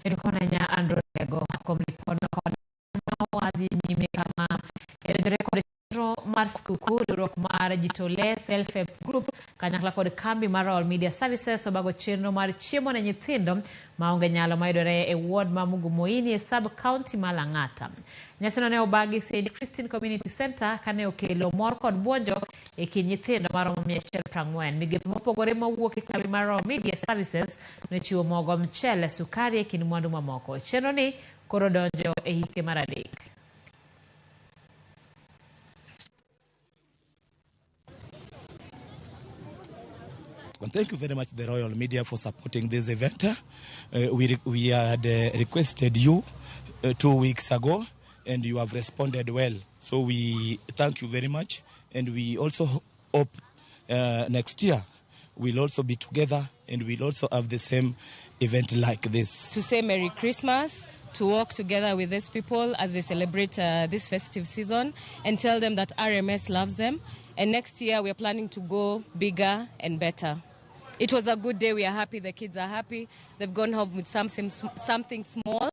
Erokamano Andrew Rego kuom ripodno kod wadhi nyime kama donjore kod chenro mar skuku riwruok mar Jitole Self Help Group kanyakla kod kambi mar Royal Media Services obago chenro mar chiemo ne nyithindo maonge nyalo mayudore e ward ma Mugumoini e sub county ma Lang'ata. Nyasino ne obagi St. Christine Community Center kane okelo mor kod buonjo e kind nyithindo maromo 140. Migepe mopogore mawuok e kambi mar Royal Media Services nochiwo mogo, mchele, sukari e kind mwandu mamoko. Chenro ni koro donjo e hike mar adek. And thank you very much, the Royal Media, for supporting this event. We had requested you 2 weeks ago, and you have responded well. So we thank you very much, and we also hope next year we'll also be together and we'll also have the same event like this. To say Merry Christmas, to walk together with these people as they celebrate this festive season, and tell them that RMS loves them. And next year we are planning to go bigger and better. It was a good day. We are happy. The kids are happy. They've gone home with something, something small.